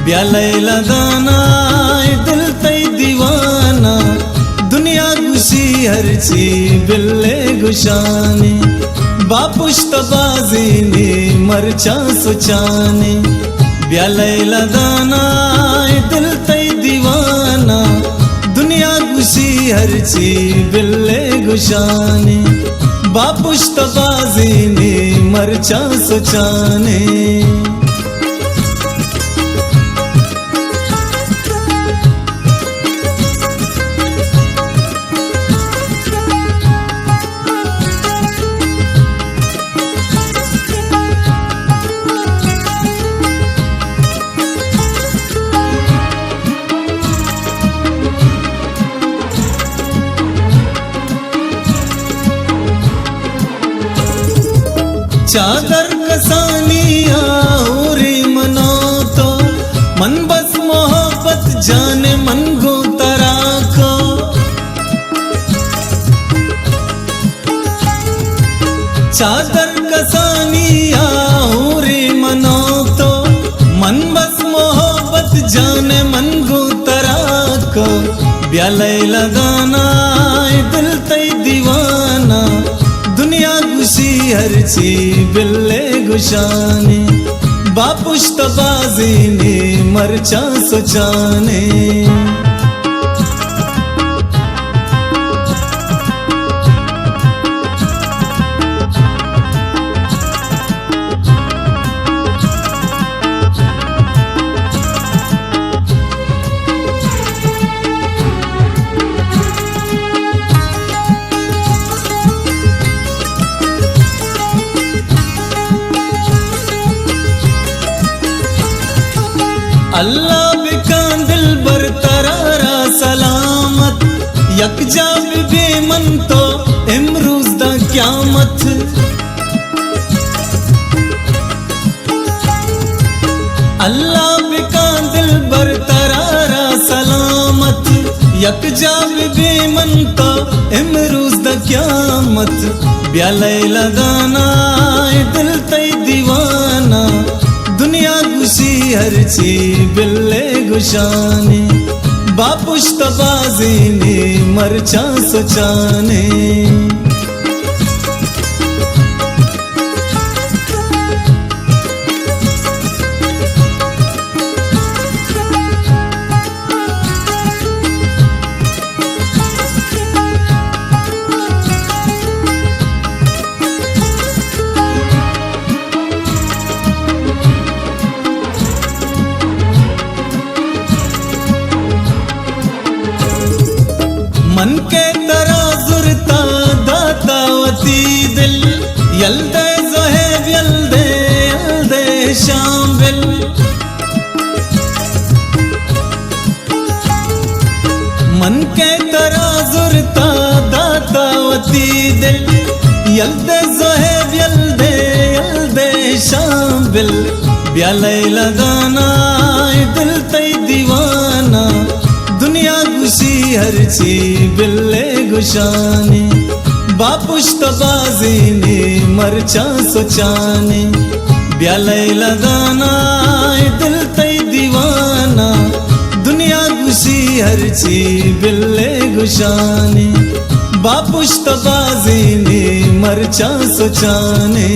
یا لیلا دانا، اے دل تئی دیوانہ، دنیا گوشی ہرچی بلے گشانے، با پشت بازینے مرچاں سچانے۔ بیا لیلا دانا، اے دل تئی دیوانہ، دنیا گوشی ہرچی بلے گشانے، با پشت بازینے مرچاں سچانے۔ چادر کسانی آ ہورے منو تو، من بس محبت جان من گوں ترا کو۔ چادر کسانی آ ہورے منو تو، من بس محبت جان من گوں ترا کو۔ بیا لیلا دانا، اے دل تئی دیوانہ، دنیا گوشی ہرچی بلے گشانے، با پشت بازینے مرچاں سچانے۔ اللہ بکاں دلبر ترا را سلامت، یکجا ببیں من تو امروز داں قیامت۔ اللہ بکاں دلبر ترا را سلامت، یکجا ببیں من تو امروز داں قیامت۔ بیا لیلا دانا، اے دل تئی دیوانہ، دنیا گوشی ہرچی بلے گشانے، با پشت بازینے مرچاں سچانے۔ من کہ ترا زرتا داتا وتی دل، یل دے زہیب، یل دے، یل دے شامبل۔ من کہ ترا زرتا داتا وتی دل، یل دے زہیب، یل دے، یل دے شامبل۔ بیا لیلا دانا، اے دل تئی دیوانہ، دنیا گوشی ہرچی بلے گشانے، با پشت بازینے مرچاں سچانے۔ بیا لیلا دانا، اے دل تئی دیوانہ، دنیا گوشی ہرچی بلے گشانے، با پشت بازینے مرچاں سچانے۔